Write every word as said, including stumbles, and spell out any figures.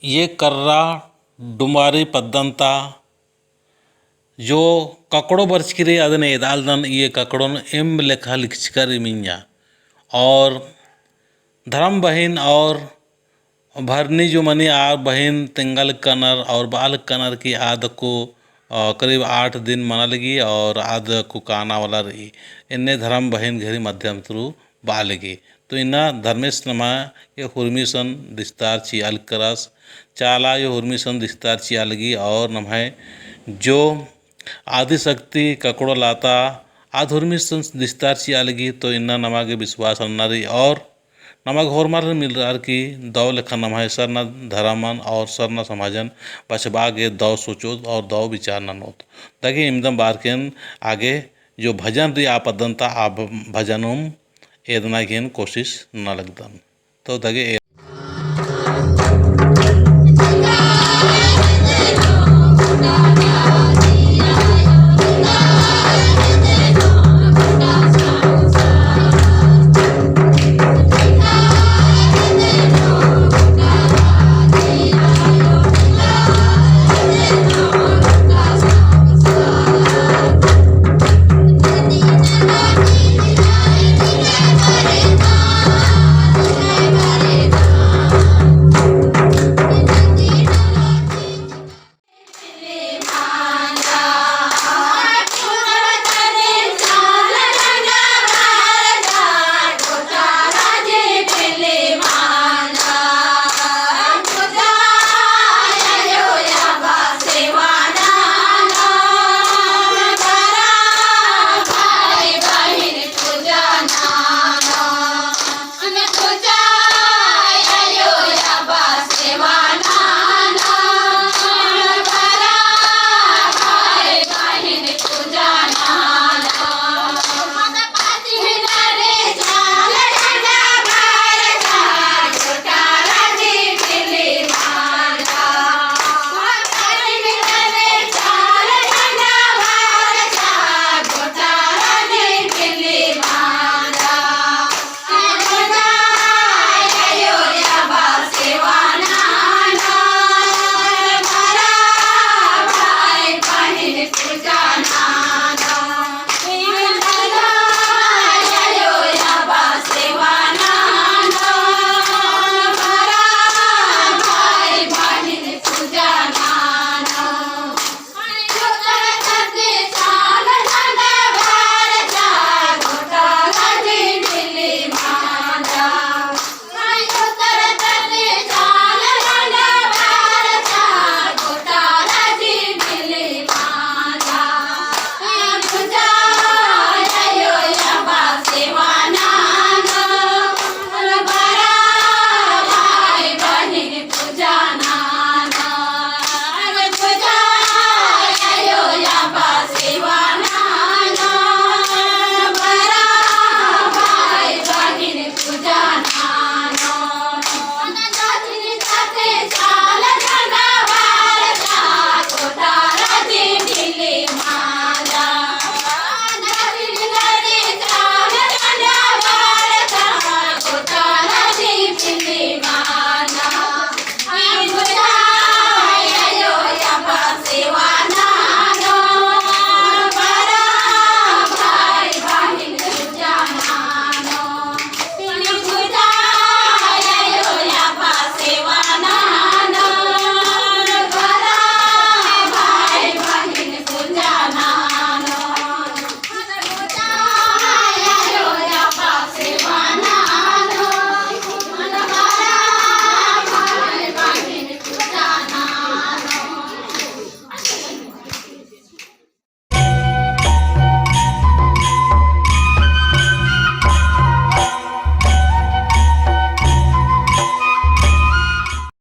ये कर्रा डुमारी पद्दन ता जो ककड़ो बरचकी रई अदन एदालदन, ये ककड़ोन एम लेखा लिखचका रई मिंजा। और धर्म बहिन और भरनी जो मनी आर बहिन तेंगा लक्कनर और बआ लक्कनर कि आद अक्कु, अ, करीब आठ दिन मना लगी और आद अक्कु काना वाला रई। एन्ने धर्म बहिन गही माध्यम through बआ लगी। तो इन्ना धर्मेस नमा ये हुरमिसन दिस्तार चिआ लक्करस, चाला ये हुरमिसन दिस्तार चिआ लगी और नम्है जो आदिशक्ति ककड़ो लाता आद हुरमिसन दिस्तार चिआ लगी। तो इन्ना नमा गे विश्वास नन्ना रई और नमा गे होरमर मिलरअर की दव लेखा नम्है सरना धरमन और सरना समाजन बछाबआ गे दव सोचोत और दव विचार ननोत। दगे इमदम बारकेन आगे जो भजन रई आ पद्दन ता आ भ-, भजनुम एदना गेन कोशिश नना लगदन। तो दगे